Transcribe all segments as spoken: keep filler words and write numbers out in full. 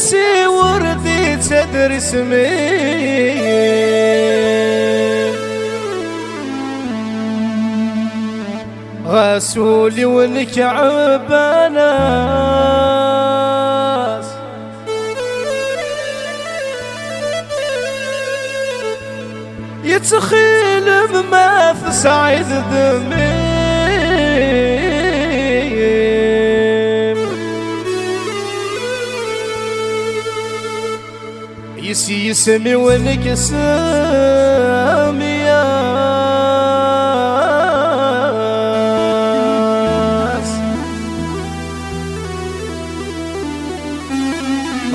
Si wurdi ttadrismi. Ɣas ul-iw nekk ɛebban-as. Yettxilem ma tesɛiḍ d mmi-m. Yes yisem-iw nekk semmi-as.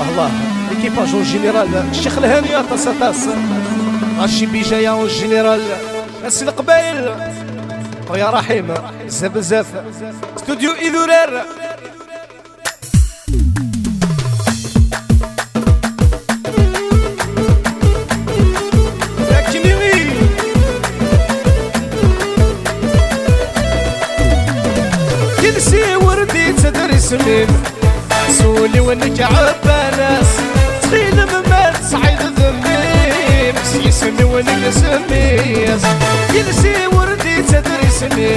Allah, l'équipage en général, Cheikh Lhani, aṭas, aṭas. Rachid Bijaya en général. Ass Leqbayel. Khoya Rahim, bezzaf, bezzaf. Studio Idurar. Akken i Yelsi wurdi ttadrismi. Sul-iw nekk ɛebban-as. Ttxilem ma tesɛiḍ d mmi-m, s yisem-iw nekk semmi-as. Yelsi wurdi ttadrismi.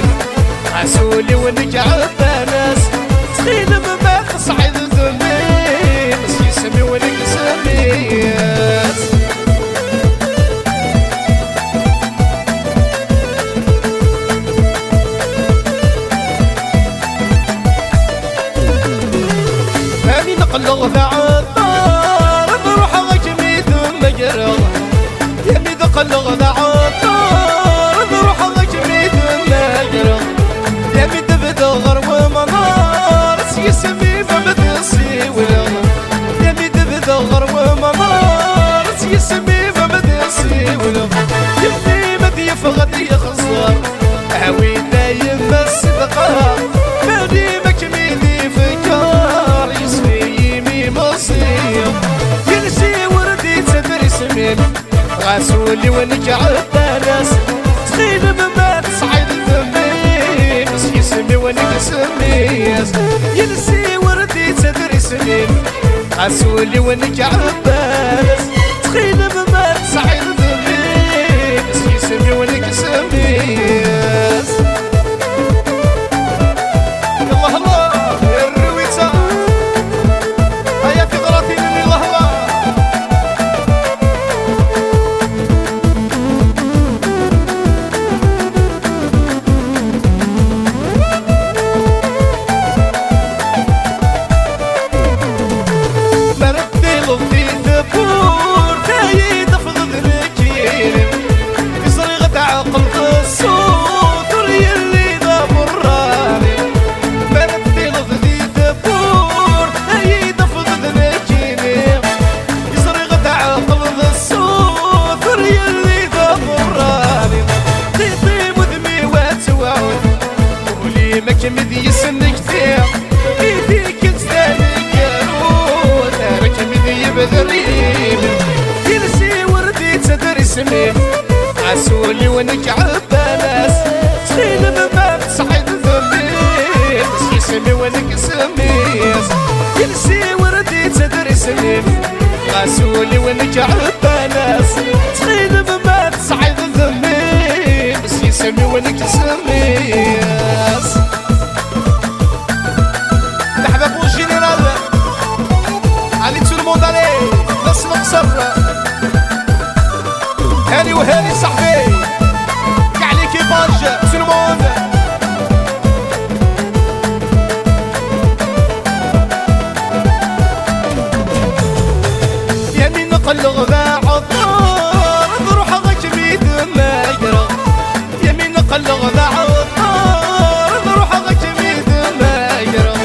Sul-iw nekk ɛebban-as. Ttxilem ma tesɛiḍ d mmi-m, s yisem-iw nekk semmi-as. Ami neqleɣ d aɛeṭṭar, ad ruḥeɣ ad kem-id-mmagreɣ. Yami d qqleɣ d aɛeṭṭar, ad ruḥeɣ ad kem-id-mmagreɣ. Yami d-bdeɣ ɣer wemnar, s yisem-im ad d-ssiwleɣ. Yami d-bdeɣ ɣer wemnar, s yisem-im ad d-ssiwleɣ. Yemma-m ad yeffeɣ ad yexẓer. Awi-d a yemma ṣṣedqa, ma d ma kem-id-ifekker, yesmi imi meẓẓi. Yelsi wurdi ttadrismi. Ɣas ul-iw nekk ɛebban-as. Ttxilem ma tesɛiḍ d mmi-m, s yisem-iw nekk semmi-as. Yelsi wurdi ttadrismi. Ɣas ul-iw nekk ɛebban-as. Ttxilem ma tesɛiḍ d mmi-m, s yisem-iw nekk semmi-as. Yallah Allah, irrew-itt. Aya tiɣratin-nni, yallah Allah. Tileḍ di tewwurt ay d-afḍeḍ nekkini. Ẓriɣ ad tɛeqleḍ ṣṣut ur yelli d aberrani. Mi ara d-tileḍ di tewwurt ay d-afḍeḍ nekkini. Ẓriɣ ad tɛeqleḍ ṣṣut ur yelli d aberrani. Tiṭ-im udem-iw ad tewɛed. Ul-im ad kem-id-yesnekti. I tikkelt taneggarut ara kem-id-yebder yimi. Yelsi wurdi ttadrismi. Ɣas ul-iw nekk ɛebban-as. Ttxilem ma tesɛiḍ d mmi-m, s yisem-iw nekk semmi-as. Yelsi wurdi ttadrismi. Ɣas ul-iw nekk ɛebban-as. Ttxilem ma tesɛiḍ d mmi-m, s yisem-iw nekk semmi-as. Merḥba pour le général. Allez, tout le monde, allez. Laisse le صبر. هاني وهاني صاحبي. كاع l'équipage, tout le monde. يا مين قلغ ذا عطار، نروح غير كميد ما يقرا. يمين قلغ ذا عطار، نروح غير كميد ما يقرا.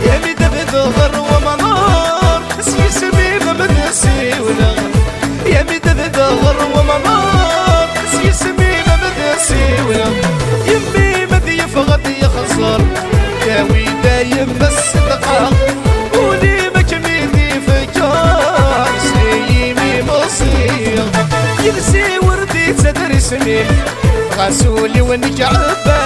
يمين دبد غر ومنار، سيسمي ما بدسي ولا. يمين دبد غر ومنار، سيسمي ما بدسي ولا. يمي ما ديف غد يخزر، يا ويدا يما الصدقة. ولي ما كميدي فكار، سيمي مصير. يلسي وردي تدري سمين. غسولي ونك عباس.